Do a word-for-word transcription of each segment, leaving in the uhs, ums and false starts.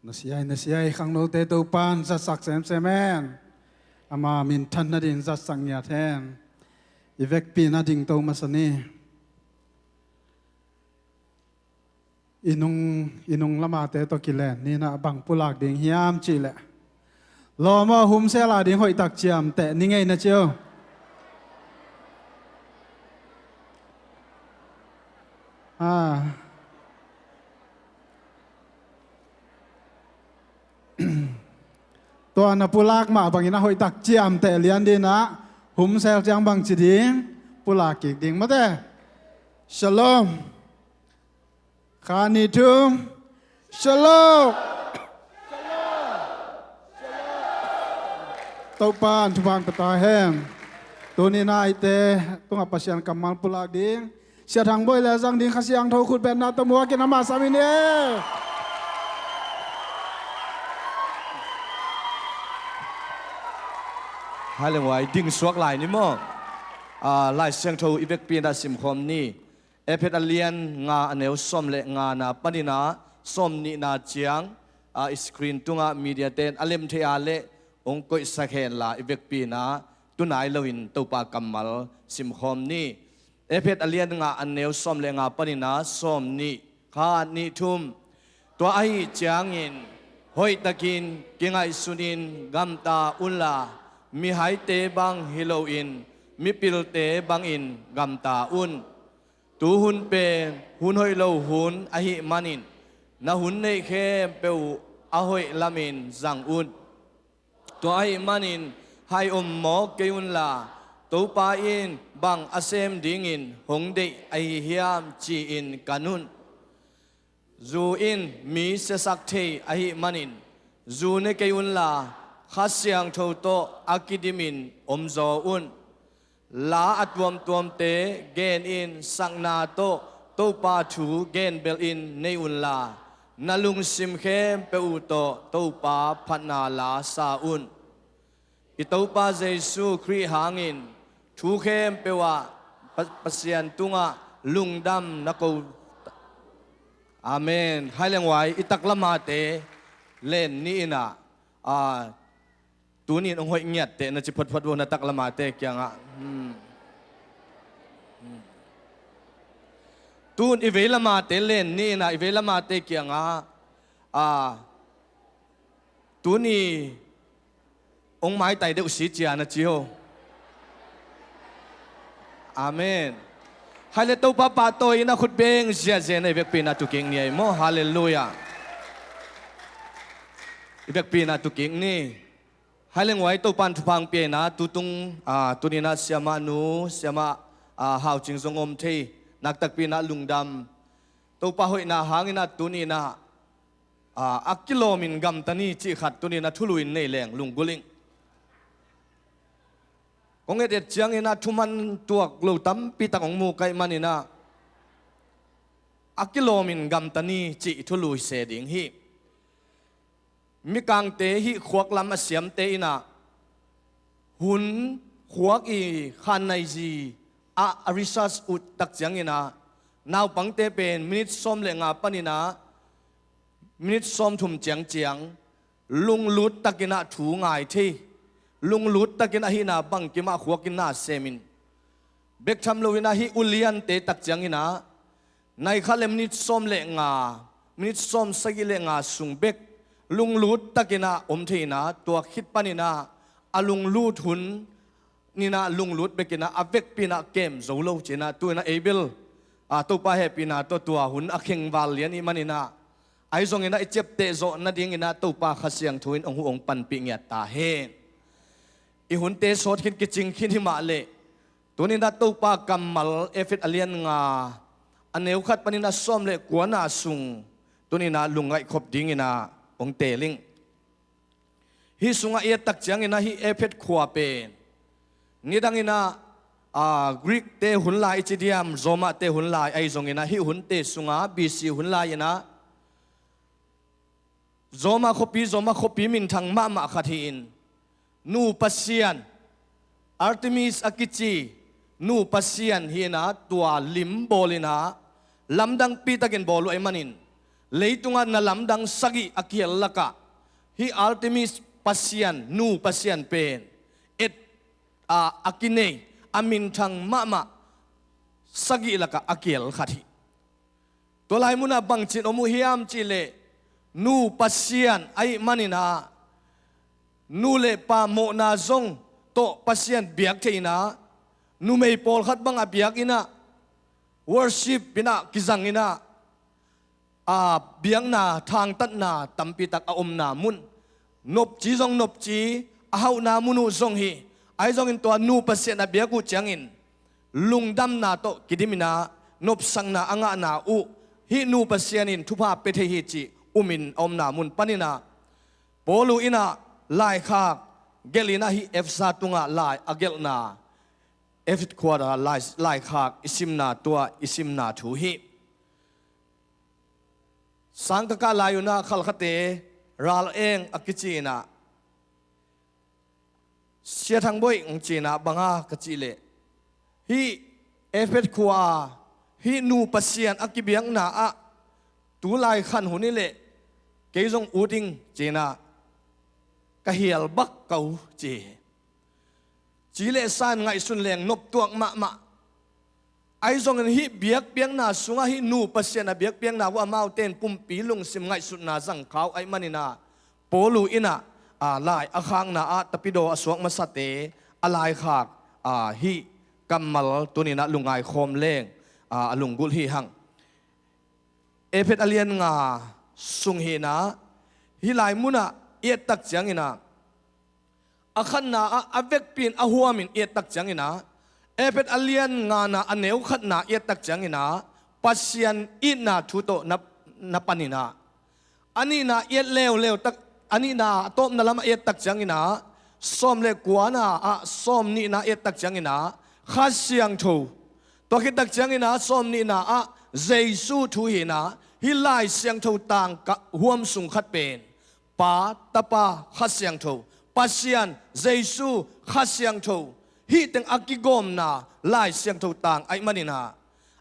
Na siai, na siai khangnote Topan zatsak semsem hen. Ama minthan nading zatsak ngiat hen. I vekpi nading to masa ni. I nung, i nung lamate tawh kilen ni, na bang pulak ding hiam cih leh, lawm aw, humsel a ding hoihtak ciamteh ni ngei na ci aw. Ah. Tua na pulak mah bangin a hoihtak ciamteh lian ding a, humsel ciang bangci ding pulak kik ding mate. Shalom. Khat, nih, thum. Shalom. Topan thupha pia ta hen. Tuni-in a eite tungah Pasian kammal pulak ding Sia Thang Bawi le zang ding Kha Siangtho khutbetna tawh muak in amah sam in e. Hai le nguai, ding suak lai ni maw. Ah, Lai Siangtho i vekpi-in a simkhawm ni. Efet a lian nga, a neu sawm le ngana panin a sawm nihna ciang, ah, i screen tungah media-te in a lem thei a leh hong koihsak hen la, i vekpi-in a tunai loin Topa kammal simkhawm ni. Efet a lian nga, a neu sawm le nga panin a sawm nih. Khat, nih, thum. Tua ahih ciangin hoihtakin kingaihsunin gamta unla, mihaite bang hi loin mipilte bangin gamta un. Tu hun pen hun hoih lo hun ahih manin, na hun neih khempeuh uh a hoih lamin zang un. Tua ahih manin hai om mawk kei unla, Topa in bang a sem dingin hong deih ahi hiam ci-in kan un. Zu in mi siasak thei ahih manin, zu ne kei unla, Kha Siangtho tawh a kidimin omzaw un. La a tuamtuamte genin sakna tawh Topa thu genbelhin nei unla, na lungsim khempeuh uh tawh Topa phatna la sa un. I Topa Jesu Khrih hangin thu khempeuh ah Pa-, Pasian tungah lungdam na ko. Amen. Hai le nguai, i taklamate len ni in a, a, tuni-in hong hoih ngiatteh na ci photphot uh na taklamate kiangah. Hmm. Hmm. Tu-in i veilamate len ni in a, i veilamate kiangah, a, tuni hong maitai deuh si cia na ci ho. Amen. Hai le Topa pahtawi in a khut beng ziahziah na i vekpi-in a tu kik ni ei maw. Halleluiah. I vekpi-in a tu kik ni. Hai le nguai, Topa in thupha hong pia in a, tutung, a, tuni-in a siamah nu, siamah, a, Hau Cing zong om thei, naktakpi-in a lungdam. Topa hoihna hangin a tuni-in a, a, a kilawmin gamta ni cih khat tuni-in a thulu in nei leng lunggulh ing. Kong et et ciangin a thuman tuak lo tampi tak hong mu ka hih manin a, a kilawmin gamta ni cih thulu hi se ding hi. Mikangte hih khuak lam a siamte in a, hun khuak i khan nai zi ah a research uh tak ciangin a, naupangte pen minit sawm le nga panin a minit sawmthum ciangciang lunglut takin a thu ngai thei, lunglut takin ahihna bangkim ah khuak in na semin, bek tham loin a hih uliante tak ciangin a, nai khat le minit sawm le nga, minit sawm sagih le nga sung bek lunglut takin a om thei in a, tua khit panin a, a lunglut hun ni-in a lunglut bekin a, a vekpi-in a kem zo lo ci-in a, tu-in a ei bel, a, Topa hehpihna tawh tua hun a kheng val lian i hih manin a, ahi zongin a i ciapteh zawh nadingin a Topa Kha Siangtho in hong huh hong panpih ngiat ta hen. I hunte sawt khin kicing khin hi mah leh, tuni-in a Topa kammal Efet a lian nga, a neu khat panin a sawm le kuana sung, tuni-in a lungngaih khop dingin a hong teel ing. Hih sungah i et tak ciangin a hih Efet khua pen, nidangin a, a, Greek-te hun lai i ci diam, Roma-te hun lai ahi zongin a hih hunte sungah B C hun lai-in a, Roma khuapi, Roma khuapi minthang mahmah khat hi-in, nu pasian, Artemis a kici nu pasian hi-in a, tua lim bawlin a, lamdangpi takin bawl uh ahih manin, Leitungah na lamdang sagih a kihel lakah hih Artemis pasian, nu pasian pen et a, a kinei, a minthang mahmah sagih lakah a kihel khat hi. Tua lai munah bangcin om uh hiam cihleh, nu pasian ahih maninah, nu le pa mawhna zong tawh Pasian biak thei inah, numei pawlkhat bang a biak inah, worship inah kizang inah, a biakna, thangtatna tampitak a omna mun, nopci zong nopci, a hauhna mun uh zong hi. Ahi zongin tua nu pasian a biak uh ciangin lungdamna tawh kidim inah, nopsakna a ngahna uh, hih nu pasian in thupha pia thei hi cih umin a omna mun paninah, Paul uh inah laikhak gelh inah, hih Efesa tungah lai a gelhna, Efet khua ah lai, laikhak i simna, tua i simna thu hi. Sangkakah lai unah khalkhate ral eng a kici inah, Sia Thang Boih hong ci inah, bang a ka cih leh, hih Efet khua ah hih nu pasian a kibiakna ah tu lai khan hun hi leh kei zong ut ing ci inah, ka hial bak ka uh ci hi. Ci le san ngaihsun leng noptuak mahmah. Ahi zongin hih biakpiakna sungah hih nu pasian a biakpiakna uh amaute in pumpi lungsim ngaihsutna zangkhau ahih maninah, Paul uh inah, a, lai a khakna ah tapidaw a suak masate a laikhak, a, hih kammal tuninah lungngai khawm leng, a, a lunggulh hi hang. Efet a lian nga sung hi inah, hih lai munah i et tak cianginah, a khatna ah a vekpi in a huamin i et tak cianginah, Efet a lian ngana a neu khatna i et tak cianginah, Pasian itna thu tawh na, na paninah, a nihna i et leuleu tak, a nihna a tawpna lamah i et tak cianginah, sawm le kuana ah sawm nihna i et tak cianginah, Kha Siangtho. Tua khit tak cianginah sawm nihna ah Jesu thu hi inah, hih Lai Siangtho tang ka huam sung khat pen Pa, Tapa, Kha Siangtho, Pasian, Jesu, Kha Siangtho, hih teng a kigawmna Lai Siangtho tang ahih maninah,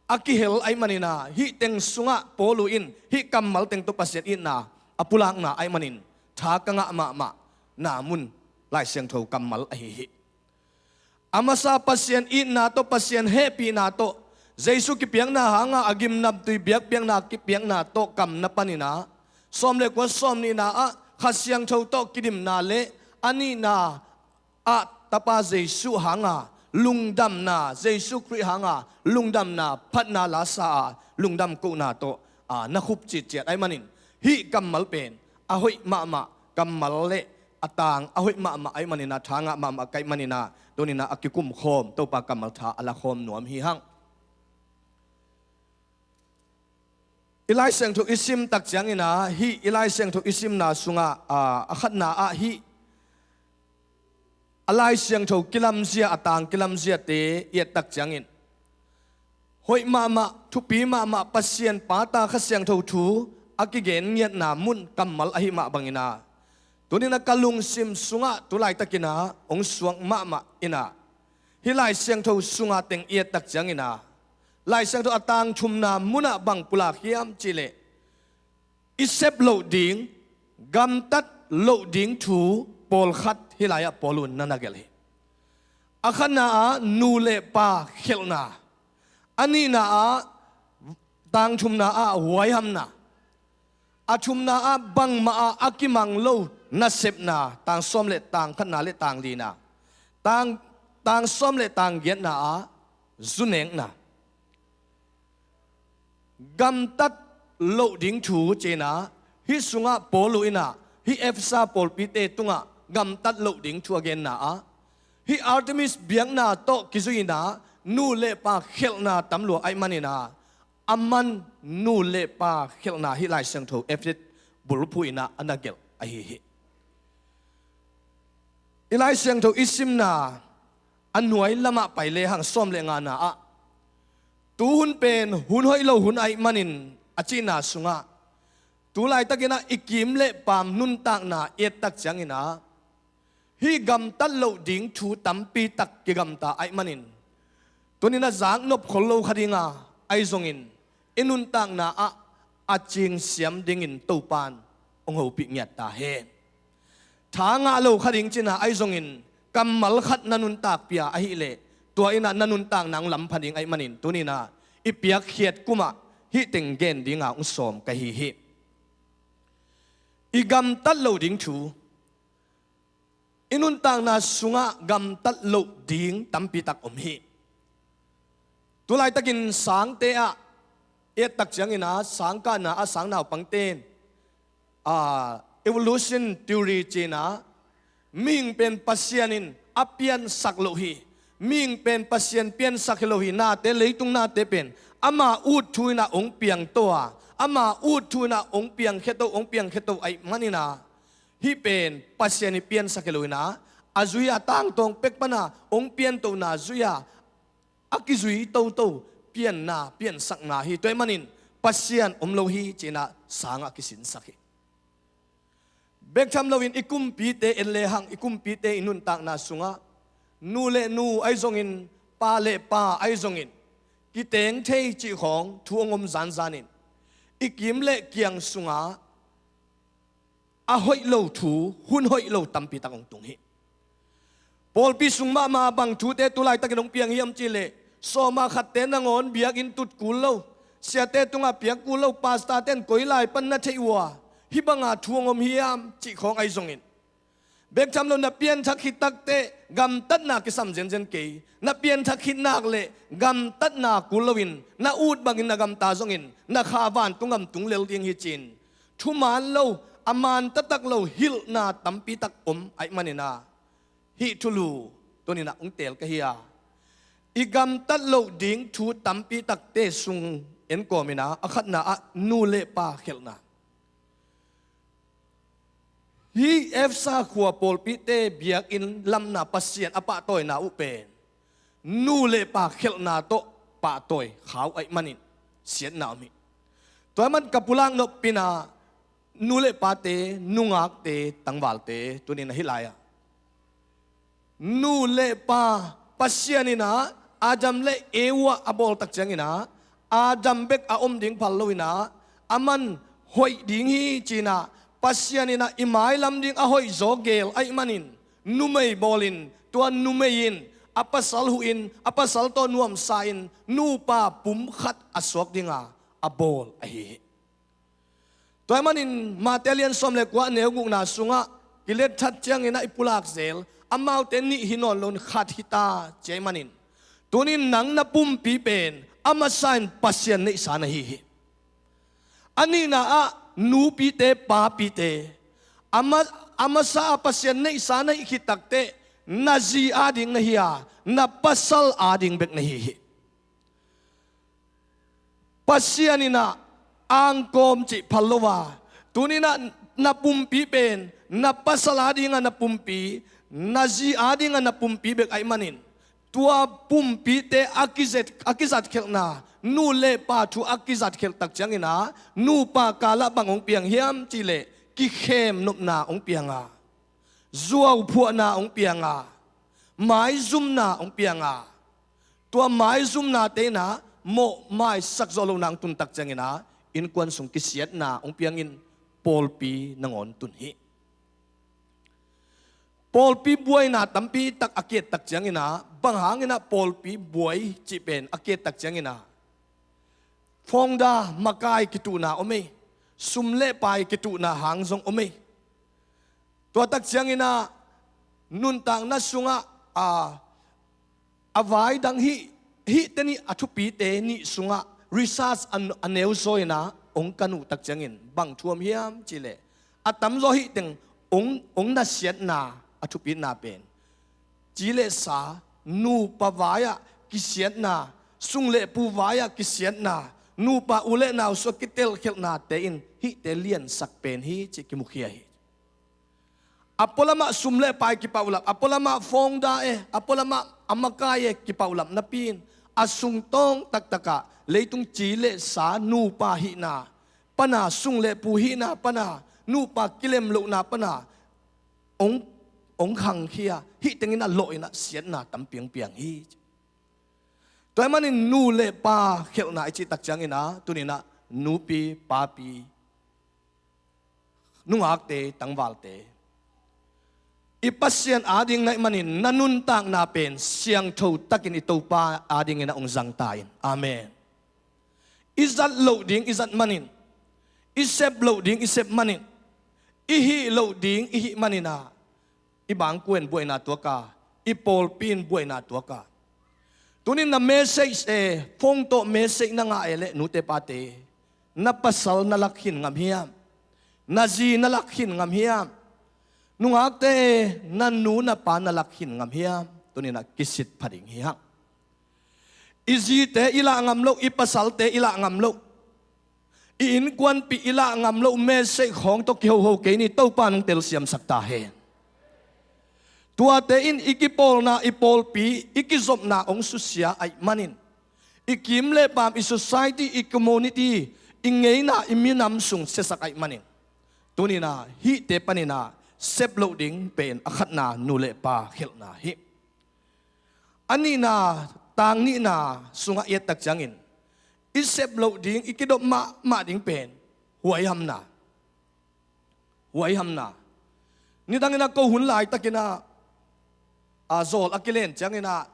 a kihel ahih maninah, hih teng sungah Paul uh in hih kammal teng tawh Pasian itna a pulakna ahih manin tha ka ngah mahmah na mun Lai Siangtho kammal ahi hi. A masa Pasian itna tawh, Pasian hehpihna tawh, Jesu kipiakna hanga a gimnamtui biakpiakna kipiakna tawh kam na paninah, sawm le kua sawm nihna ah Kha Siangtho tawh kidimna le a nihna ah Tapa Jesu hanga lungdamna, Jesu Khrih hanga lungdamna, phatna lasa a lungdam kohna tawh, a, na khup citciat ahih manin, hih kammal pen a hoih mahmah kammal le a tang a hoih mahmah ahih maninah, tha ngah mahmah ka hih maninah, tuninah a kikum khawm Topa kammal tha a la khawm nuam hi hang. I Lai Siangtho i sim tak cianginah, hih i Lai Siangtho i simna sungah, a, a khatna ah hih a Lai Siangtho kilamzia, a tang kilamziate i et tak ciangin, hoih mahmah, thupi mahmah Pasian Pa, Ta, Kha Siangtho thu a kigen ngiatna mun kammal ahi mah banginah, tuninah ka lungsim sungah tu laitakinah hong suak mahmah inah, hih Lai Siangtho sunga teng i et tak cianginah, Lai Siangtho a tang thumna munah bang pulak hiam cihleh, i sep loh ding, gamtat loh ding thu pawlkhat hih lai-ah Paul un na na gelh hi. A khatna ah nu le pa khelhna, a nihna ah, tang thumna ah huaihamna, a thumna ah bangmah ah a kimang lo nasepna, tang sawm le tang khatna le tang lina, tang, tang sawm le tang giatna ah zunekna. Gamtat loh ding thu ci inah, hih sungah Paul uh inah hih Efesa pawlpite tungah gamtat loh ding thu a genna ah, hih Artemis biakna tawh kizui inah nu le pa khelhna tam lua ahih maninah, a man nu le pa khelhna hih Lai Siangtho Efet bulphuh inah a na gelh ahi hi. I Lai Siangtho i simna a nuai lamah pai lehang, sawm le ngana ah, tu hun pen hun hoih lo hun ahih manin a cihna sungah, tu laitakinah i kim le paam nuntakna i et tak cianginah, hih gamtat loh ding thu tampi tak kigamta ahih manin, tuninah zaknop khol lo kha dinga, ahi zongin i nuntakna ah a cingsiam dingin Topan hong hopih ngiat ta hen. Tha ngah lo kha ding cina ahi zongin kammal khat na nuntak pia ahileh tua innah na nuntakna hong lampha ding ahih manin tuninah i piakkhiat kumah hih teng gen dinga hong sawm ka hi hi. I gamtat loh ding thu. I nuntakna sungah gamtat loh ding tampitak om hi. Tulaitakin sangte ah i ettak ciangina sangkahna a sangnaupangten a evolution theory cina mihing pen Pasian in a piansak loh hi. Mihing pen Pasian piansak hi lo hi. Nate, leitung nate pen ama ut thu inah hong piangto a, ama ut thu inah hong piangkheto, hong piangkheto ahih manina hih pen Pasian i piansak hi lo inah a zui a tangtawng pek pana hong piantona zui a a kizui toto pianna piansakna hi. Tua ahih manin Pasian om lo hi cinah sangah kisinsak hi. Bek tham loin i kumpite en lehang i kumpite i nuntakna sungah nu le nu ahi zongin pa le pa ahi zongin kiteng thei cih khawng thu hong om zanzanin i kim le kiang sungah a hoih lo thu, hun hoih lo tampitak hong tung hi. Pawlpi sung mahmah bang thute tulaitakin hong piang hiam cihleh sawma khatte nangawn biakinn tut kul lo, siate tungah piak kul lo, pastorten koi lai pan na theih uh a hih banga thu hong om hiam cih khawng ahi zongin bek tham lo na pianthak khit takteh gamtatna kisam zenzen kei. Na pianthak khit nak le gamtatna kul loin na ut bangin na gamta zongin na kha vantung gam tung lel ding hi cin thuman lo, a man taktak lo hilhna tampitak om ahih manina hih thulu tuninah hong teel ka hi a, i gamtat loh ding thu tampitakte sung en kawmina a khatna ah nu le pa khelhna. Hih Efesa khua pawlpite biakinn lamna Pasian a pahtawina uh pen nu le pa khelhna tawh pahtawi khau ahih manin siatna om hi. Tua ahih man ka pulak nop pina nu le pate, nungakte, tangvalte tuninah hih lai-ah nu le pa Pasian inah Adam le Eva a bawltak cianginah Adam bek a om ding phal loinah a man hoih ding hi cinah Pasian inah i mailam ding a hoih zaw geel ahih manin numei bawlin tua numei in a pasal huhin a pasal tawh nuamsa in nupa pum khat a suak dinga a bawl ahi hi. Tua ahih manin Mate lian sawm le kua a neu gukna sungah kilet that cianginah i pulak zel amaute nih hi nawn loin khat hi ta ci ahih manin tunin nang na pumpi pen a masa in Pasian neihsa na hi hi. A nihna ah nupite papite a ma- a masa a Pasian neihsa na hih khit takteh na zi ading na hi a na pasal ading bek na hi hi. Pasian inah angkawm cih phal lo a tuninah na pumpi pen na pasal adinga na pumpi, na zi adinga na pumpi bek ahih manin tua pumpite a kizet, a kizatkhelhna nu le pa thu a kizatkhelh tak cianginah nupa kalah bang hong piang hiam cihleh kikhem nopna hong piang a, zuauphuahna hong piang a, maizumna hong piang a, tua maizumnate inah mawh maisak zawh lohna hong tuntak cianginah innkuan sung kisiatna hong piangin pawlpi nangawn tun hi. Pawlpi buaina tampitak a kiettak cianginah bang hanginah pawlpi buai cih pen a kiettak cianginah founder makai kituhna om ei, sum le pai kituhna hang zong om ei. Tua tak cianginah nuntakna sungah a, a vai dang hih, hihte nih a thupite nih sungah research a, a neu zaw inah hong kan uh tak ciangin bang thu om hiam cihleh a tamzaw hih teng hong, hong nasiatna a thupitna pen ci le sa, nupa vai-ah kisiatna, sung le pu vai-ah kisiatna, nupa u le nau sua kitelkhelhnate in hihte liansak pen hi cih kimukhia hi. A pualamah sum le pai kipaulap, a pualamah founder e, a pualamah a makai e kipaulap napi in a sungtawng taktakah leitung ci le sa nupa hihna pana, sung le pu hihna pana, nupa kilem lohna pana hong, hong khangkhia, hih tengin a lawh inah siatna tampi hong piang hi. Tua ahih manin nu le pa khelhna i cih tak cianginah tuninah Nupi, papi, nungakte, tangvalte, i Pasian ading na hih manin na nuntakna pen siangtho takin i Topa adingin a hong zang ta in. Amen. I zat loh ding i zat manin, i sep loh ding i sep manin, i hih loh ding i hih manin ah, i bangkua in buaina tuak a, i pawlpi in buaina tuak a. Tunin na message e, phone tawh message na ngah e leh, nute pate, na pasal na lak khin ngam hiam? Na zi na lak khin ngam hiam? Nungakte e, na nu na pa na lak khin ngam hiam? Tunin ah kisit pha ding hi hang. I zite i lah ngam loh, i pasalte i lah ngam loh, i innkuanpih i lah ngam loh message khawng tawh kihoho kei ni, Topa in hong telsiamsak ta hen. Tuate in i kipawlna, i pawlpi, i kizopna hong susia ahih manin, i kim le paam, i society, i community, i ngeina, i minam sung siasak ahih manin, tunin ah hihte panin ah sep loh ding pen a khatna nu le pa khelhna hi. A nihna, tang nihna sungah i et tak ciangin, i sep loh ding, i kidop mahmah ding pen huaihamna. Huaihamna. Nidangin ah ko hun laitakin ah, a, zawl a kilen ciangin ah,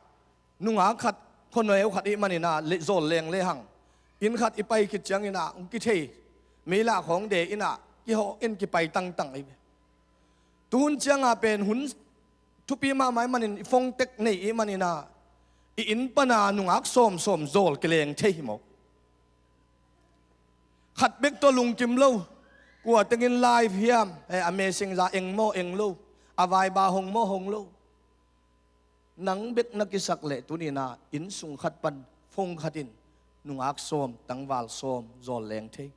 nungak khat, khuaneu khat i hih manin ah, le, zawl leng lehang, inn khat i pai khit ciangin ah, hong kithei, meila khawng de in ah, kihawh in kipai tangtang ahi ve. Tuhun ciang a pen hun thupi mahmah ahih manin, i phone tek nei i hih manin ah, i inn pan a nungak sawmsawm zawl kileng thei hi mawk. Khat bek tawh lungkim lo. Kua tengin live hiam, eh, a Messenger eng maw eng lo, a Viber hong maw hong lo. Nang bek na kisak leh tunin ah inn sung khat pan phone khat in nungak sawm, tangval sawm zawl leng thei.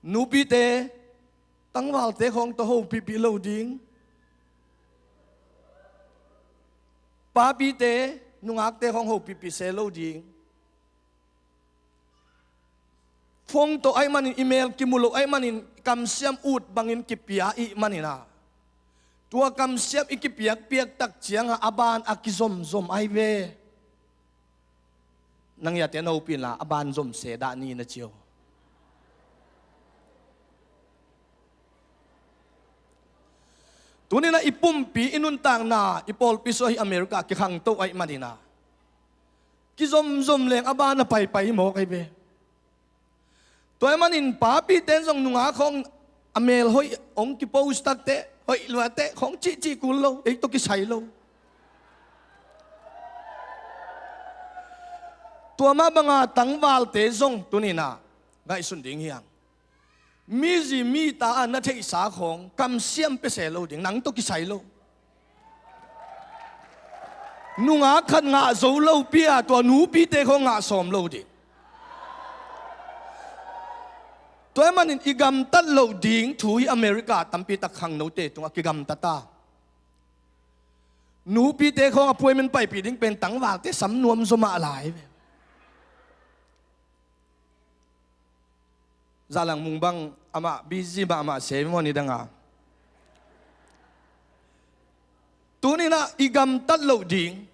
Nupite, tangvalte khawng tawh hopihpih lo ding. Papite, nungakte khawng hopihpih se lo ding. Phone tawh ahih manin, email kimu loh ahih manin, kamsiam ut bangin kipia i hih manin ah, tua kamsiam i kipiakpiak tak ciangah a ban a kizomzom ahi ve. Nang iate na hopih inla, a ban zom se dah ni na ci o. Tunin ah i pumpi, i nuntakna, i pawlpi sung ah, hih America kikhangto ahih manin ah, kizomzom leng a ban a paipai hi mawk ahi ve. Tua ahih manin papite in zong nungak khawng a mel hoih hong kipost tak teh, hoih lua teh khawng cihcih kul lo, ei tawh kisai lo. Tua mah banga tangvalte zong tunin ah ngaihsun ding hi hang. Mi zi mi ta a na theihsa khawng kamsiam pia se lo ding, nang tawh kisai lo. Nungak khat ngah zo lopi a, tua nupite khawng ngah sawm lo ding. Tua ahih manin i gamtat loh ding thu hi America tampi tak khangnote tungah kigamtat a. Nupite khawng appointment paipih ding pen tangvalte sam nuam zaw mah lai ve. Zahlang Mung bang amah busy mahmah se maw nidang a. Tunin ah i gamtat loh ding,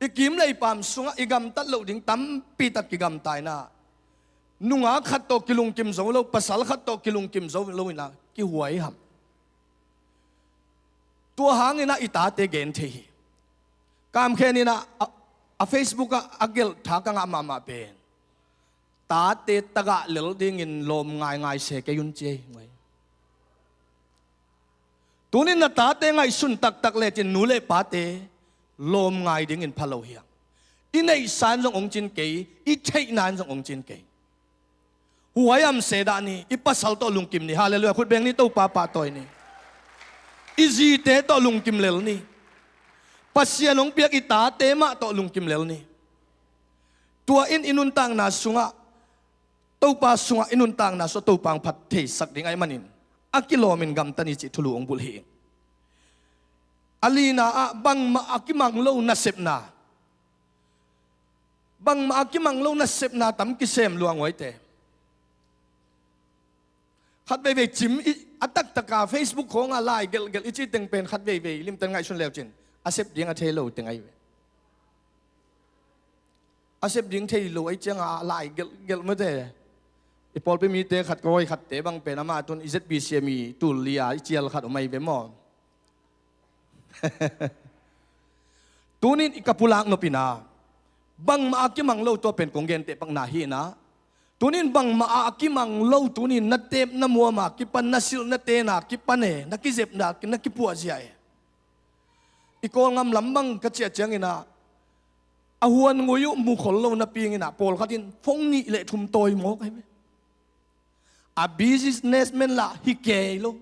i kim le i paam sungah i gamtat loh ding tampi tak kigamta in ah, nungak khat tawh kilungkim zo lo, pasal khat tawh kilungkim zo lo in ah kihuaiham. Tua hangin ah i tate gen thei hi. Kamkhen in ah, a, a Facebook ah a gelh tha ka ngah mahmah pen, tate tagah lel dingin lawm ngaingai se kei un ci ei. Tunin na tate ngaihsun taktak lecin nu le pate lawm ngai dingin pha lo hi hang. I neihsa in zong hong cin kei, i theihna in zong hong cin kei. Huaiham se dah ni, i pasal tawh lungkim ni. Halleluiah. Khut beng ni, Topa pahtawi ni. I zite tawh lungkim lel ni. Pasian hong piak i tate mah tawh lungkim lel ni. Tua in i nuntakna sungah, Topa sungah i nuntakna sungah Topa hong phat theisak ding ahih manin, a kilawmin gamta ni cih thulu hong bulh hi. A lina ah bangmah a kimang lo nasepna. Bangmah a kimang lo nasepna tam kisem lua ngawite. Khat veivei cim i, a taktaka Facebook khawngah lai gelhgelh i cih teng pen khat veivei limten ngaihsun leucin a sep ding a thei lo teng ahi ve. A sep ding thei lo ahi cianga a lai gelhgelh mate. I pawlpi mite khat, ka hoi khatte bang pen amah tun i Z B C M i tul li-a i cial khat om ahi ve maw? Tunin i ka pulak nopina bangmah a kimang lo, tua pen kong genteh pakna hi inah. Tunin bangmah a kimang lo, tunin na tep na muam a kipan, na silh na ten a kipan e, na kizepna na kipuahzia e. I Kawlngam lam bang ka ciah cianginah a huan ngui uh mu khol lo napi inginah pawlkhat in phone nih le thum tawi mawk ahi ve. A businessman lah hi kei lo.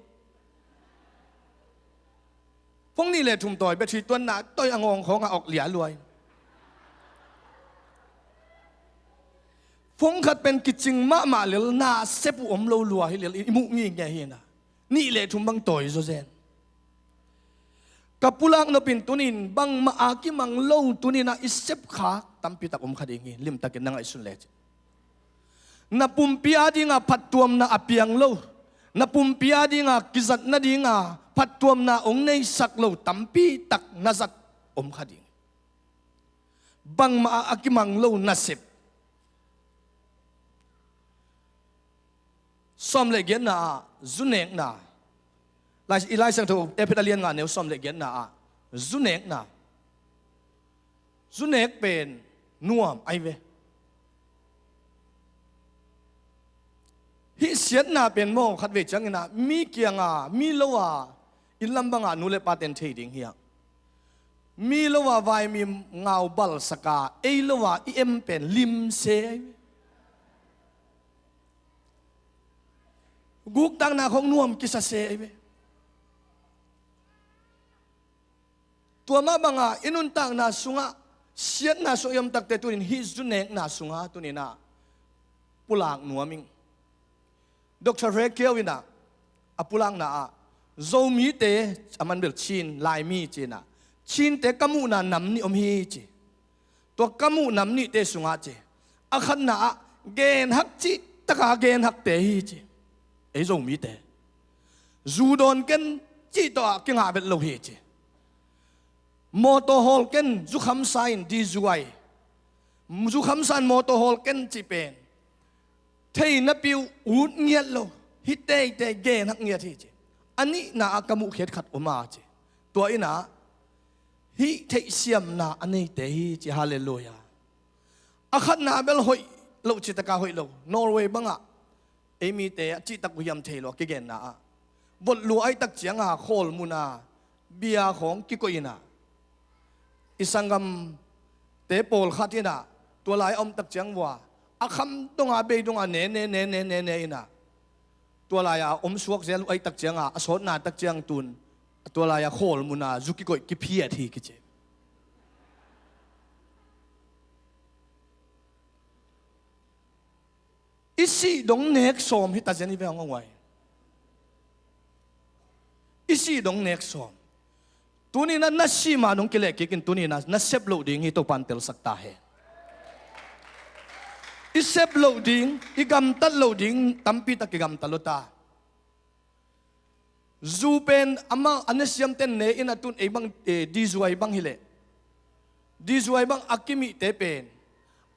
Phone nih le thum tawi, battery tuanna tawi a ngawng khawngah awk lia luai. Phone khat pen kicing mahmah lel, na sep uh om lo lua hi lel, i muh ngingei hi inah. Nih le thum bang tawi zawzen. Ka pulak nopin tunin bangmah a kimang lo, tuninah i sepkhak tampitak om kha ding hi, limtakin na ngaihsun lecin. Na pumpi a dinga phattuamna a piang lo, na pumpi a dinga kizat nadinga phattuamna hong neisak lo tampitak na zat om kha ding. Bangmah a kimang lo nasep. Sawm le giatna ah zu nekna. Lai, i Lai Siangtho Efesa a lian nga neu sawm le giatna ah zu nekna. Zu nek pen nuam ahi ve. Hih siatna pen maw, khatvei cianginah mi kianga, mi lo a, inn lam banga nu le pa ten thei ding hi a. Mi lo a vaimim ngau balsak a, ei lo a i em pen limse ahi ve. Guktakna khong nuam kisa se ahi ve. Tua mah banga i nuntakna sungah siatna sung i om takte tunin hih zu nekna sungah tuninah pulak nuam ing. Doctor Hre Kio inah a pulakna ah Zomite a man bel Chin, Laimi cinah Chinte ka muhna nam nih om hi ci. Tua ka muh nam nihte sungah ci, a khatna ah genhak cih taka genhakte hi ci. Ei Zomite zu dawn ken cih tawh ah kingah vet lo hi ci. Mawtaw hawl ken, zukhamsa in D Z Y. Zukhamsa in mawtaw hawl ken cih pen thei napi uh ut ngiat lo, hih teitei genhak ngiat hi ci. A nihna ah ka muhkhiat khat om a ci. Tua inah hih theihsiamna a neite hi ci. Halleluiah. A khatna bel hoih loh citaka hoih lo. Norway bangah ei mite a cihtak uh hiam thei lo a kigenna ah, vot lua ahih tak cianga khawl muna bia khawng kikoih inah, i sanggamte pawlkhat inah tua lai a om tak ciang vua a kham donga bei donga ne ne ne ne ne ne inah, tua lai-a a om suak zel uh ahih tak cianga a sawtna tak ciang tun tua lai-a khawl muna zu kikoih kiphiat hi kici. I sih dong nek sawm hi ta zen i ve hong a nguai. I sih dong nek sawm. Tuninah na sih ma dong kileh kikin tuninah na sep loh ding hi, Topan telsak ta hen. I sep loh ding, i gamtat loh ding tampitak i gamtat lo ta. Zu pen amah a nasiamten ne in a tun ei bang, eh, D Z Y bang hileh, D Z Y bang a kimihte pen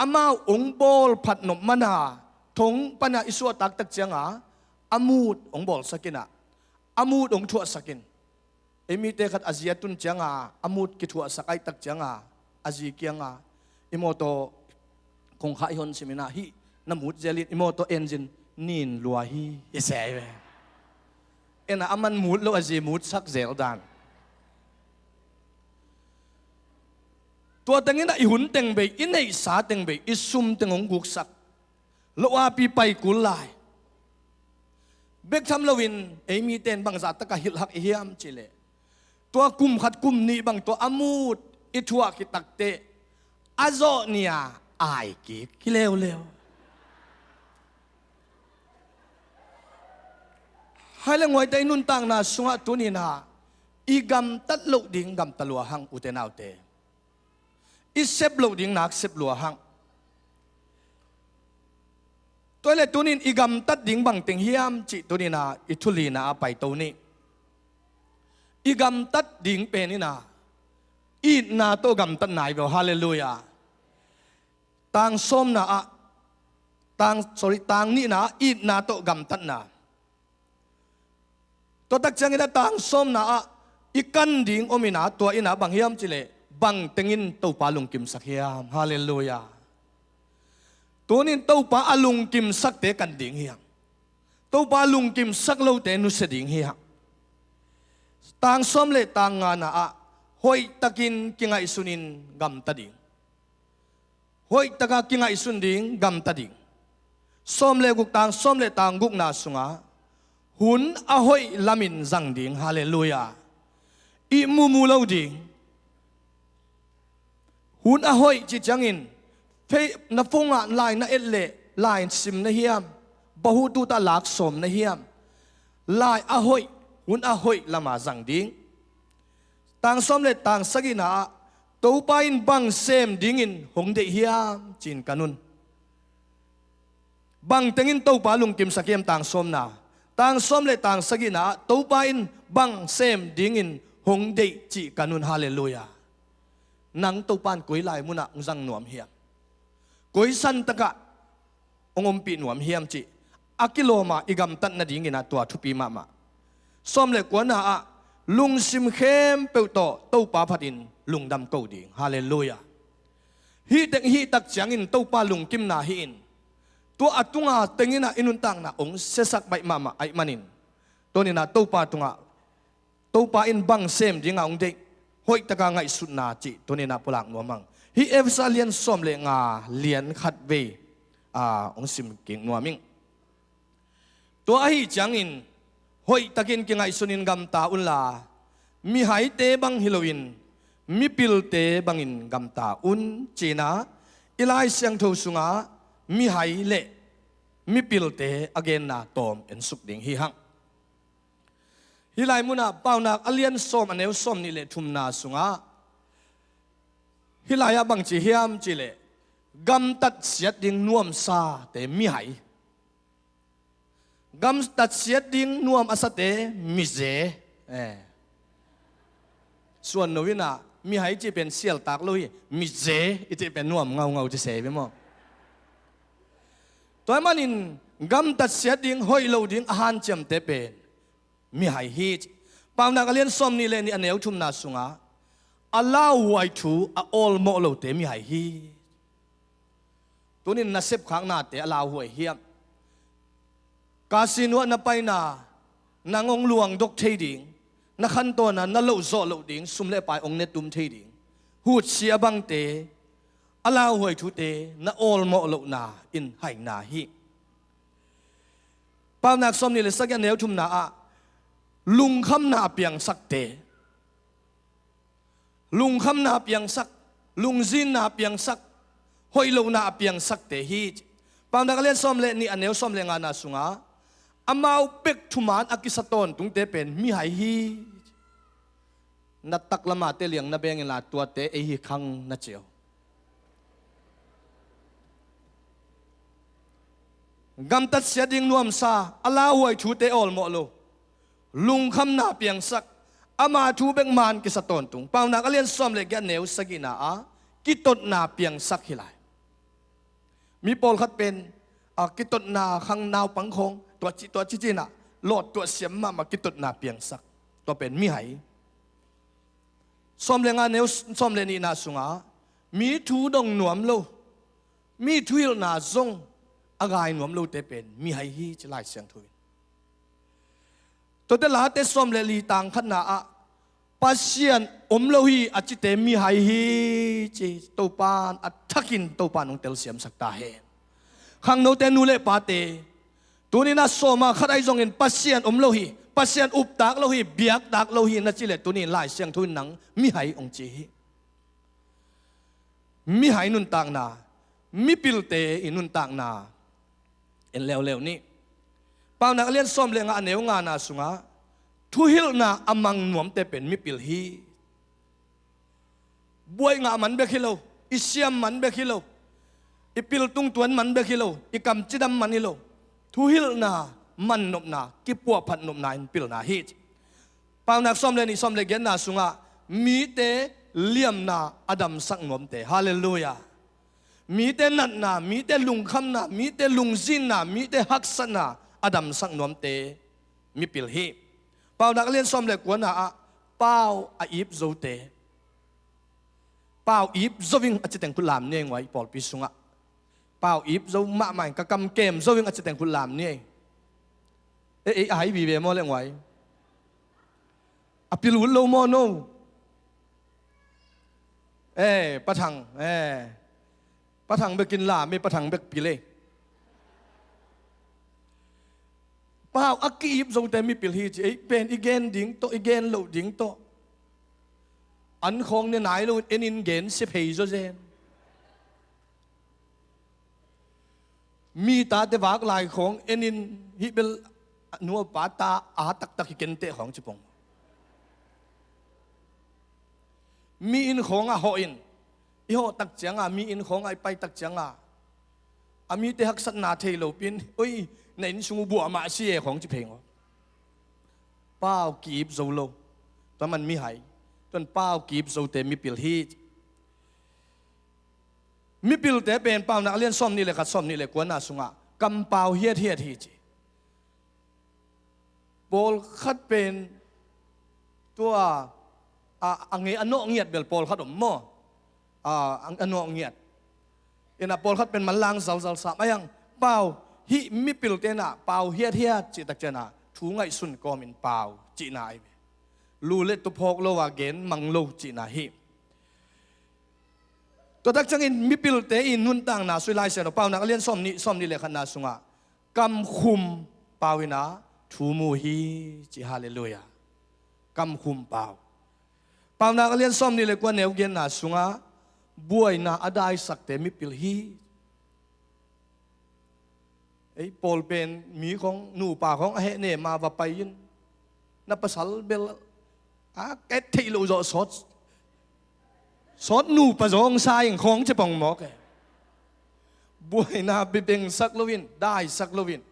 amau hong bawl phat nop mana thong pana i suahtak tak cianga a mut hong bawlsak inah, a mut hong thuahsak in. Ei mite khat a zi a tun cianga a mut kithuahsak ahih tak cianga a zi kianga, i mawtaw kongkhak i hon siminah, hih na mut zel in i mawtaw engine nin lua hi, i sei ve. Ena a man mut lo, a zi mutsak zel dan. Tua tenginah i hun teng bei, i neihsa teng bei, i sum teng hong guksak. Lo api pai kul lai. Bek tham loin ei mite in bangzah taka hilhhak i hiam cihleh, tua kum khat kum nih bang tua a mut i thuah khit takteh a zawh nia ai kik hi leuleu. Hai le nguaita i nuntakna sungah tuninah i gamtat loh ding gamta lua hang, ute naute. I sep loh ding nak sep lua hang. Tua hileh tunin i gamtat ding bangteng hiam cih tuninah i thulina a paito nih. I gamtat ding peninah itna tawh gamtat nai ve aw. Halleluiah. Tang sawmna ah, tang, sorry, tang nihna ah itna tawh gamtatna. Tua tak ciangin a tang sawmna ah i kan ding om in ah, tua in ah bang hiam cih leh, bang tengin Topa lungkimsak hiam? Halleluiah. Tunin Topa a lungkimsakte kan ding hi hang. Topa lungkimsak lote nusia ding hi hang. Tang sawm le tang ngana ah hoihtakin kingaihsunin gamta ding. Hoihtaka kingaihsun ding, gamta ding. Sawm le guk, tang sawm le tang gukna sungah hun a hoih lamin zang ding. Halleluiah. Ihmu mu lo ding. Hun a hoih cih ciangin, fei, na phone ah lai na et leh lai sim na hiam? Bahu tutah lak sawm na hiam? Lai a hoih, hun a hoih lama zang ding. Tang sawm le tang sagihna ah Topa in bang sem dingin hong deih hiam ci-in kan un. Bang tengin Topa lungkimsak hiam? Tang sawmna, tang sawm le tang sagihna ah Topa in bang sem dingin hong deih cih kan un. Halleluiah. Nang Topa in koi lai munah hong zang nuam hiam? Koi santakah hong ompih nuam hiam cih a kilawm a i gamtat nadingin ah tua thupi mahmah. Sawm le kuana ah lungsim khempeuh tawh Topa phatin lungdam ko ding. Halleluiah. Hih teng hih tak ciangin Topa lungkimna hi-in, tua a tunga tengin ah i nuntakna hong siasak baih mahmah ahih manin, tunin ah Topa tungah, Topa in bang sem dingah hong deih, hoihtaka ngaihsutna cih tunin ah pulak nuam hang. Hih Efesa lian sawm le nga, lian khat vei, aa, hong sim kik nuam ing. Tua ahih ciangin hoihtakin kingaihsunin gamta unla, mihaite bang hi loin mipilte bangin gamta un, ci-in ah i Lai Siangtho sungah mihai le mipilte a genna tawm ensuk ding hi hang. Hih lai munah Paunak a lian sawm, a neu sawm nih le thumna sungah, hih lai-ah bang ci hiam cih leh, gamtat siat ding nuamsate mihai, gamtat siat ding nuam a sate mize. Eh. Suan no in ah mihai cih pen sialtak lo hi, mize i cih pen nuam ngaungau ci se ve maw? Tua ahih manin gamtat siat ding, hoih lo ding a hanciamte pen mihai hi. Paunak a lian sawm nih le nih, a neu thumna sungah a lauhuai thu a awlmawh lote mihai hi. Tunin na sepkhaknate a lauhuai hiam? Casino ah na paina, nang hong luangdok thei ding, na khantawn a na loh zawh loh ding, sum le pai hong netum thei ding, hutsia bangte, a lauhuai thute na awlmawh lohna in haina hi. Paunak sawm nih le sagih, a neu thumna ah lungkhamna a piangsakte, lungkhamna a piangsak, lungzinna a piangsak, hoih lohna a piangsakte hi. Paunak a lian sawm le nih, a neu sawm le ngana sungah, amau bek thuman a kisa tawntungte pen mihai hi. Na taklamate liang na beng inla, tuate ei hi khang na ci uh. Gamtat siat ding nuamsa, a lauhuai thute awlmawh lo, lungkhamna piangsak, ama thu bek man kisa tawntung. Paunak a lian sawm le giat, neu sagihna ah kitotna piangsak hi lai. Mi pawlkhat pen, a, kitotna khang naupang khawng, tua ci, tua ci ci-in ah lawt tuah siam mahmah, kitotna piangsak. Tua pen mihai. Sawm le nga, neu sawm le nihna sungah mi thu dong nuam lo, mi thuhilhna zong a ngai nuam lote pen mihai hi, ci Lai Siangtho in. Tuate Late sawm le li, tang khatna ah Pasian om lo hi a cite mihai hi, ci Topa in a thakin Topa in hong telsiamsak ta hen. Khangnote, nu le pate, tunin a sawma khat ahi zongin Pasian om lo hi, Pasian uptak lo hi, biaktak lo hi na cih leh, tunin Lai Siangtho in nang mihai hong ci hi. Mihai nuntakna, mipilte i nuntakna en leuleu ni. Paunak a lian sawm le nga, a neu ngana sungah, thuhilhna a mang nuamte pen mipil hi. Buai ngah man bek hi lo, i siam man bek hi lo, i pil tungtuan man bek hi lo, i kam cidam man hi lo, thuhilhna man nopna, kipuahphat nopna in pilna hi. Paunak sawm le nih, sawm le giatna sungah, mite liamna a damsak nuamte. Halleluiah. mite natna, mite lungkhamna, mite lungzinna, mite haksatna a damsak nuamte mipil hi. Paunak a lian sawm le kuana ah pau a ip zote, pau ip zo ing a citeng khut lam ni ei nguai, pawlpi sungah. Pau ip zo mahmah ing, ka kam kem zo ing a citeng khut lam ni ei. E, ei a hai vive maw le nguai. A pil ut lo maw no. E, Pa Thang, e. Pa Thang bekin lam ei, Pa Thang bek pil ei. Pau a ki-ip zote mipil hi ci, ei pen i gen ding tawh, i gen loh ding tawh. An khawng ne nai lo, en in gen sia phei zaw zen. Mi tate vak lai khawng en in, hih bel a nu a pa ta a taktak hi kenteh khawng ci pong. Mi inn khawngah hawh in, i hawh tak cianga, mi inn khawngah i pai tak cianga, a mite haksatna thei lopin, oi, na inn sung uh buah mah si e khawng ci phei ngaw. Pau ki-ip zo lo. Tua man mihai. Tuan pau ki-ip zote mipil hi. Mipilte pen Paunak a lian sawm nih le khat, sawm nih le kuana sungah kampau hiathiat hi ci. Pawlkhat pen tua a, a ngei a nawh ngiat bel pawlkhat om maw? A, a, a nawh ngiat. Ina pawlkhat pen manlang zalzal sam a hiang pau, hih mipilte na pau hiathiat cih tak ciana thu ngaihsun kawmin pau cihna ahi ve. Lu le tuphawk lo a gen mang lo cihna hi. Tua tak ciangin mipilte i nuntakna sui Lai Siangtho Paunak a lian sawm nih, sawm nih le khatna sungah kamkhum pau ina thu mu hi ci, halleluiah. Kamkhum pau. Paunak a lian sawm nih le kua neu giatna sungah buaina a daisakte mipil hi. Ei pawl pen mi khawng, nupa khawng a heh ne ma va pai in, na pasal bel a ket theih loh zawh sawt, sawt nupa zawng sa ing khawng ci pong mawk e. Buaina bibengsak loin, daisak loin,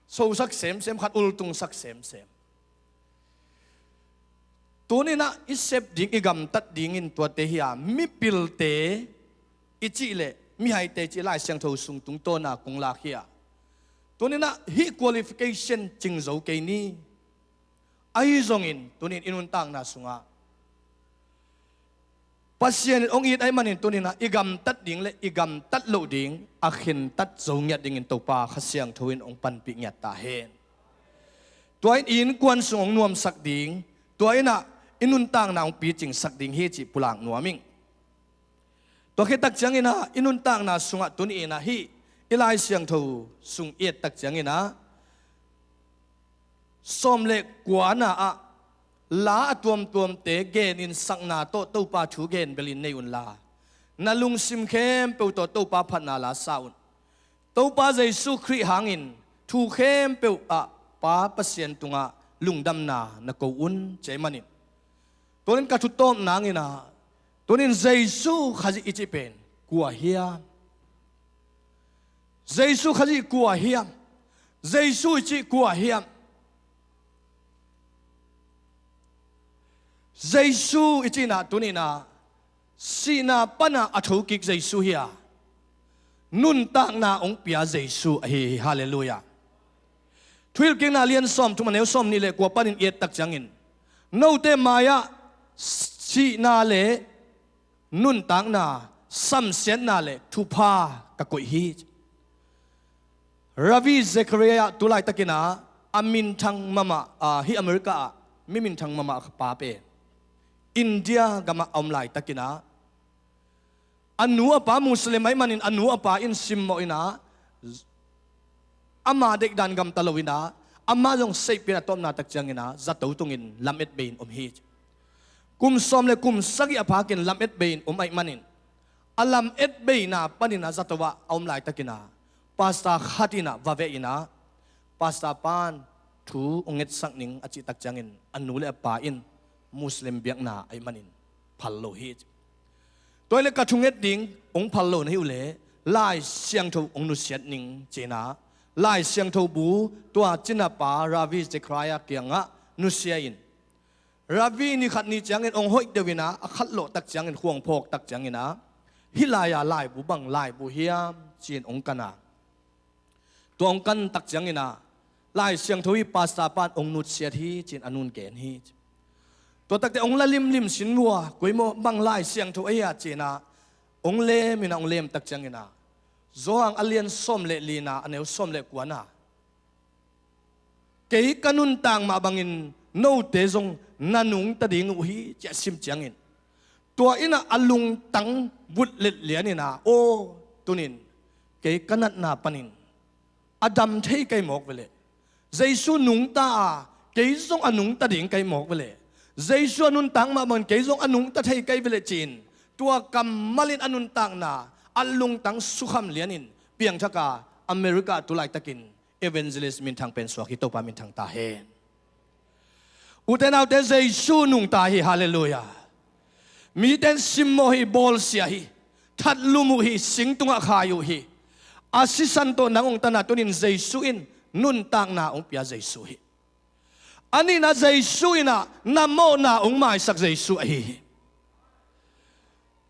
sosak semsem, khat ultungsak semsem. Tuninah i sep ding, i gamtat dingin tuate hi a, mipilte i cih leh mihaite cih Lai Siangtho sung tungtawna kong lak hi a. Tuninah hih qualification cing zo kei ni. Ahi zongin tunin i nuntakna sungah Pasian in hong it ahih manin tuninah i gamtat ding le i gamtat loh ding a khentat zo ngiat dingin Topa Kha Siangtho in hong panpih ngiat ta hen. Tua in i innkuan sung hong nuamsak ding, tua innah i nuntakna hong picingsak ding hi cih pulak nuam ing. Tua khit tak cianginah i nuntakna sungah tuni innah hih i Lai Siangtho sung i et tak cianginah sawm le kuana ah la a tuamtuamte genin sakna tawh Topa thu gen belin nei unla, na lungsim khempeuh tawh Topa phatna la sa un. Topa Jesu Khrih hangin thu khempeuh ah Pa Pasian tungah lungdamna na ko un, ci ahih manin. Tunin ka thu tawp nanginah, tunin Jesu Khazih i cih pen kua hiam? Jesu Khazih kua hiam? Jesu i cih kua hiam? Jesu i cihnah tuninah sihna pana a thokik Jesu hi a, nuntakna hong pia Jesu ahi hi. Halleluiah. Thuhilhkikna lian sawm thum a neu sawm nih le kua panin i et tak ciangin, note mai-ah sihna le nuntakna, samsiatna le thupha ka koih hi. Ravi Zachariah tu laitakinah a minthang mahmah, ah, hih America ah mi minthang mahmah pa pen India gamah a om laitakinah a nu a pa Muslim ahih manin a nu a pa in simmawh innah ama deihdan gamta lo innah ama zong seihpin a tawpna tak cianginah zato tungin lamet bei-in om hi. Kum sawm le kum sagih a phakin lamet bei-in om ahih manin a lamet beina paninah zato ah a om laitakinah pastor khat innah va veh innah, pastor pan thu hong ngetsak ning a cih tak ciangin a nu le a pa in Muslim biakna ahih manin phal lo hi. Tua hileh ka thunget ding hong phal lo na hi uhleh Lai Siangtho hong nusiat ning cinah Lai Siangtho bu tua cinapa Ravi Zachariah kiangah nusia in, Ravi ni khat ni ciangin hong hoih deuh innah a khatlawh tak ciangin khuang phawk tak cianginah hih lai-a laibu bang laibu hiam ci-in hong kan a, tua hong kan tak ciangin ah, Lai Siangtho hi, pastor pan hong nutsiat hi ci-in a nun gen hi. Tua takte hong la limlim sin uh a, koi maw, bang Lai Siangtho ahi a ci-in ah hong lem in ah, hong lem tak ciangin ah, Johan a lian sawm le lina, a neu sawm le kuana, "Kei ka nuntak mah bangin note zong na nungta ding uh hi," ci-a sim ciangin, tua in ah a lungtang vutlet lian in ah, "Aw, tunin kei ka natna panin a dam thei kei mawk veleh. Jesu nungta a, kei zong a nungta ding kei mawk veleh. Jesu a nuntak mah bangin kei zong a nungta thei kei veleh," ci-in, tua kammal in a nuntakna a lungtang sukham lianin piangthak a, America tu laitakin evangelist minthang pen suak hi. Topa minthang ta hen. Ute naute, Jesu nungta hi. Halleluiah. Mite in simmawh hi, bawlsia hi, thatlum uh hi, singtungah khai uh hi. A sisan tawh nang hong tan a, tunin Jesu in nuntakna hong pia Jesu hi. A nihna, Jesu in ah na mawhna hong maisak Jesu ahi hi.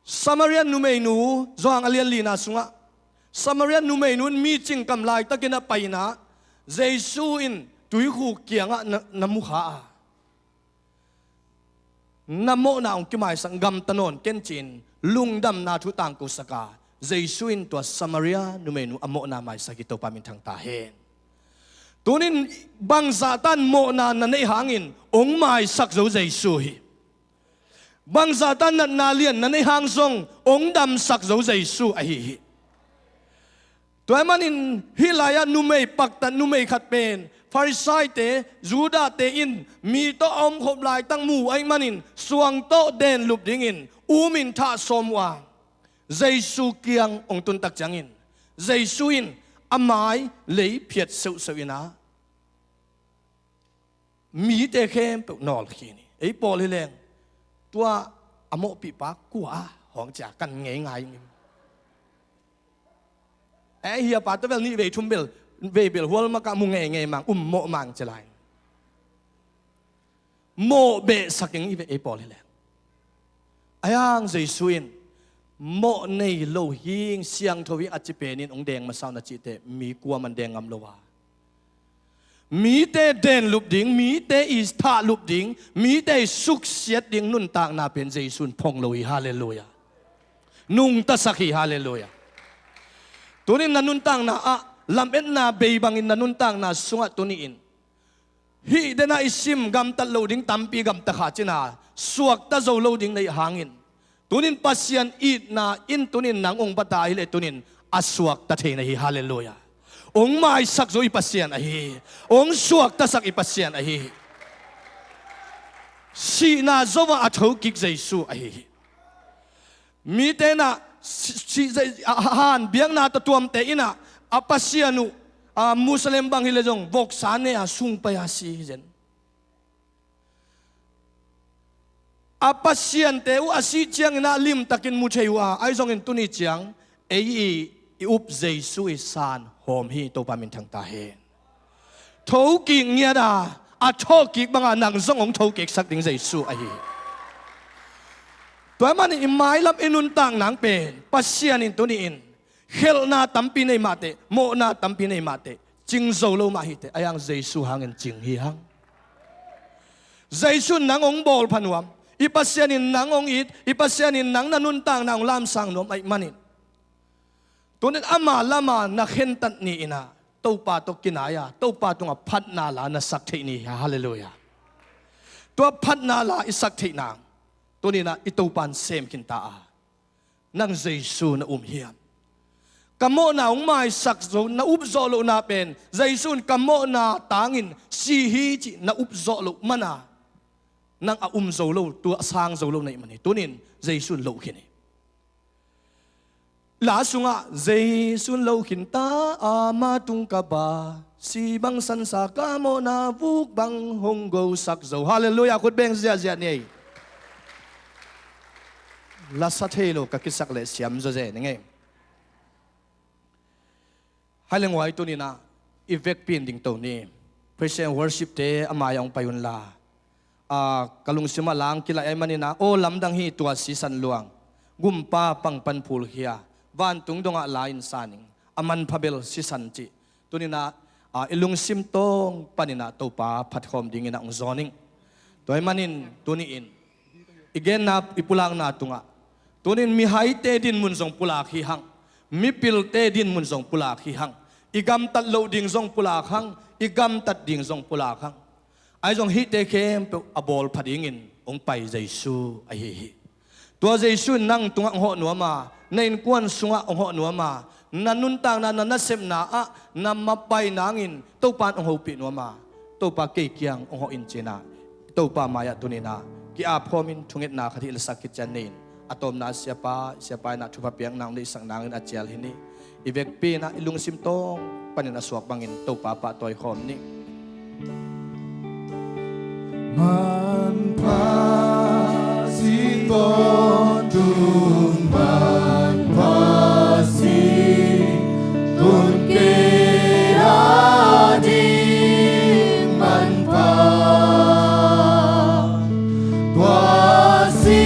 Samaria numeinu, Johan a lian lina sungah, Samaria numeinu in mi cingkam laitakin a pai in ah, Jesu in tuikhuk kiangah na, na mukha a, "Na mawhna hong kimaisak, gamta nawn ken," ci-in lungdamna thu tangkosak a, Jesu in tua Samaria numeinu a mawhna maisak hi. Topa minthang ta hen. Tunin bangzahtan mawhna na neih hangin hong maisak zo Jesu hi. Bangzahtan natna lian na neih hang zong hong damsak zo Jesu ahi hi. Tua ahih manin hih lai-ah numei paktat, numei khat pen Farisaite, Judahte in mi tawh a omkhop laitak mu ahih manin suang tawh denlup dingin um in thah sawm uh a, Jesu kiang hong tun tak ciangin, Jesu in a mai lei phiat seuhseuh in ah, mite khempeuh nawlkhin hi. Ei pawl hi leng, tua a mawhpihpa kua a hong cia kan ngei ngai ing. Eh, hia pa tawh bel nih vei thum bel, vei bel hual maka mu ngeingei mang, um mawh mang ci lai. Mawh behsak ing i ve, ei pawl hi leng. Ahi hang Jesu in, "Mawh nei lo hing, siangtho hing," a ci pen in hong deng masa un a cihte, mi kuaman deng ngam lo a, mite denlup ding, mite i thahlup ding, mite i suksiat ding nuntakna pen Jesu in phong lo hi. Halleluiah. Nungtasak hi. Halleluiah. Tunin na nuntakna ah lametna bei bangin na nuntakna sungah tuni-in, hih dena i sim, gamtat lo ding tampi gamta kha cin a, suakta zo lo ding na hih hangin, tunin Pasian itna in tunin nang hong bat a hileh, tunin a suakta thei na hi. Halleluiah. Hong maisak zo i Pasian ahi hi. Hong suaktasak i Pasian ahi hi. Sihna zo-a a thokik Jesu ahi hi. Mite in ah si, si, a, a, han biakna tawh tuamte in ah, a pasian uh, a, Muslim bang hileh zong voksa ne-a sung pai-a si hi zen. A pasiante uh a sih ciangin ah limtakin mu thei uh a, ahi zongin tuni ciang ei i, i up Jesu i san hawm hi. Topa minthang ta hen. Thokik ngiat a, a thawhkik banga nang zong hong thokiksak ding Jesu ahi hi. Tua ahih manin i mailam i nuntak nang pen Pasian in tuni-in khelhna tampi nei mahteh, mawhna tampi nei mahteh, cing zo lo mah hiteh, ahi hang Jesu hangin cing hi hang. Jesu in nang hong bawl pha nuam, i Pasian in nang hong it, i Pasian in nang na nuntakna hong lamsang nuam ahih manin, tunin ama lama na khentat ni in ah, Topa tawh kinai-a, Topa tungah phatna la na sak theih ni. Halleluiah. Tua phatna la i sak theih nang, tunin ah i Topa in sem khin ta a, nang Jesu na um hiam? Ka mawhna hong maisak zo, na up zawh lohna pen Jesu in ka mawhna tangin si hi cih na up zawh loh mana, nang a um zo lo, tua a sang zo lo na hih man hi. Tunin Jesu in loh khin hi. La sungah, Jesu in loh khin ta, ama tung ka ba, si bang sansa ka mawhna, vuk bang hong gosak zo. Halleluiah, khut beng ziahziah ni ei. Lasa thei lo ka kisak leh siam zawzen ing ei. Hai leng huai tunin ah i vekpi in dingto ni. Praise and worship te a mai-ah hong pai unla. A, ka lungsim ah lang kilaih ahih manin ah, aw lamdang hi tua sisan luang. gumpa pang pan phulkhia, vantung dongah la-in sa ning, a manpha bel sisan cih. Tuninah, a, i lungsim tawng paninah Topa phatkhawm dinginah hong zawn ing. Tua ahih manin tuni-in i genna, i pulakna tungah, tunin mihaite dinmun zong pulak hi hang, mipilte dinmun zong pulak hi hang, i gamtat loh ding zong pulak hang, i gamtat ding zong pulak hang. Ahi zong hihte khempeuh a bawl pha dingin hong pai Jesu ahi hi. Tua Jesu in nang tungah hong hawh nuam a, na innkuan sungah hong hawh nuam a, na nuntakna, na nasepna ah na mapai nangin Topa in hong hopih nuam a, Topa kei kiang hong hawh in cinah, Topa mai-ah tuninah ki-apkhawmin thungetna khat hih lasak khit ciang nei in, a tawpna siapa, siapa innah thupha piakna hong neihsak nangin a cial hi ni. I vekpi innah i lungsim tawng panin a suak bangin Topa pahtawi khawm ni. Manpha si tawntung, manpha si tun kei a ding manpha. Tua si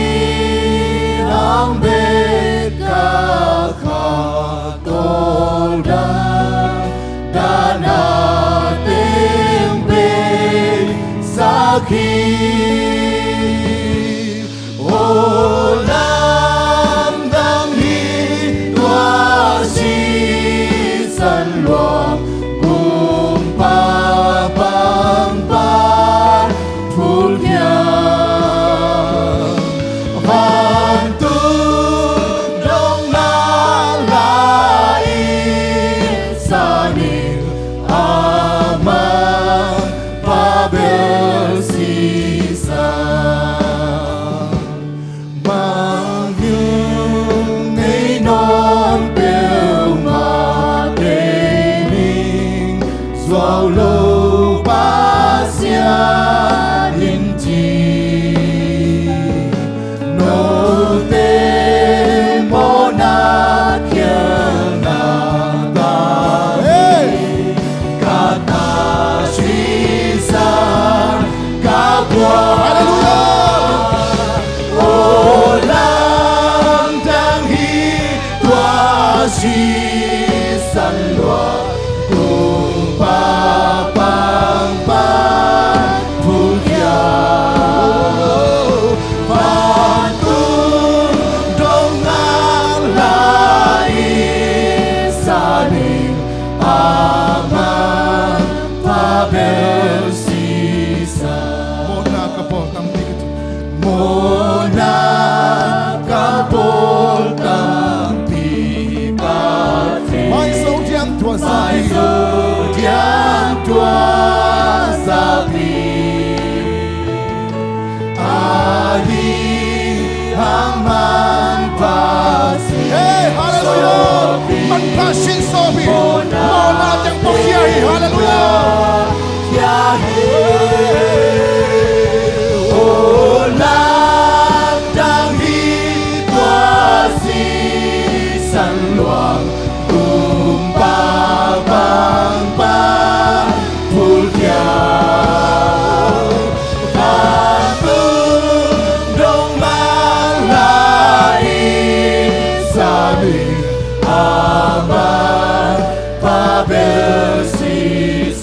hang bek ka kha tawldang, dana teng pei sak hi. O lamdang hi tua sisan luang, gumpa pang pan phulkhia. Vantung dong na la-in sa ning, a manpha bel sisan. Mangngilh nei nawn peuhmah tei ning, zuau lo Pasian in ci. Note mawhna khialhna tang, ka ta sisan ka buak. Halleluiah. O lamdang hi tua sisan luang, gumpa pang pan phulkhia. Vantung dong na la-in sa ning, a manpha bel sisan. Mawhna ka bawl tampi ka ci. Mawhna ka bawl tampi ka ci. Maizo diam tua zapi. Maizo diam tua zapi. Ahi hang manpha sin. Hey, hallelujah. Sawpi. Manpha sin sawpi. Mawhna teng pawkhia hi. Hallelujah. Khia hi. O lamdang hi tua sisan luang, gumpa pang pan phulkhia. Vantung dong na la-in sa ning, a manpha bel sisan.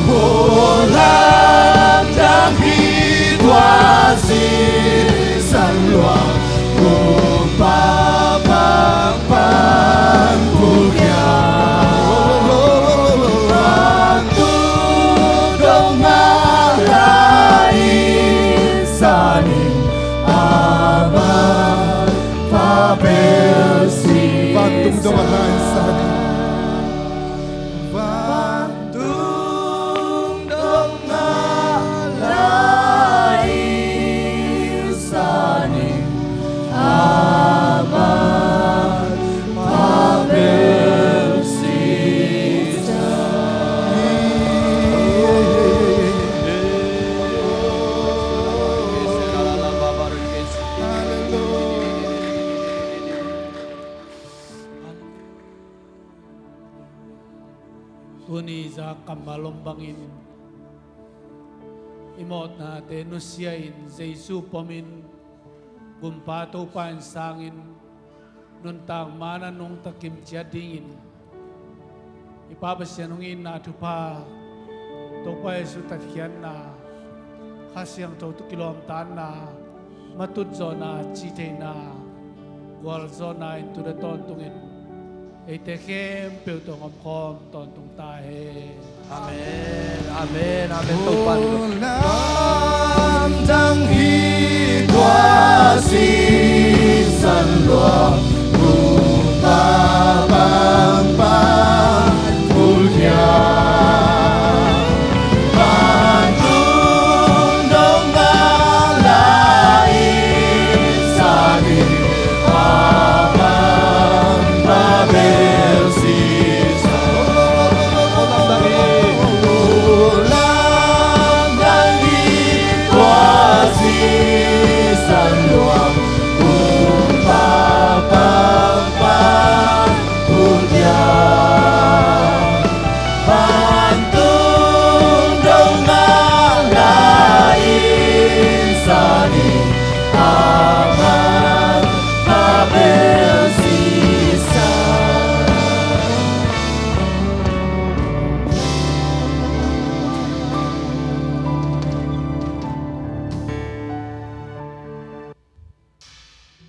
Muanlam dang hi tua sisan lua, kumpa bang pan pulkia. Vantung dong ngala i sanin, Ama, Pa, Bel, Si. Vantung dong ngala i sanin. Vantung dong ngala i sanin, Ama, Pa, Bel, Si. Tuni zak kammal om bangin i mawhnate nusia-in Jesu pomin, Gumpa Topa in sangin, nuntak man a nungta kim ciat dingin i Pa Pasian hong itna thupha, Topa Jesu tatkhiatna, Kha Siangtho tawh kilawmtatna, matut zawhna, cihtheihna, gualzawhna in tut a tawntungin eite khempeuh tawh hong omkhawm tawntung ta hen. Amen. Amen. Amen. Topa in lamdang hi tua sisan lua.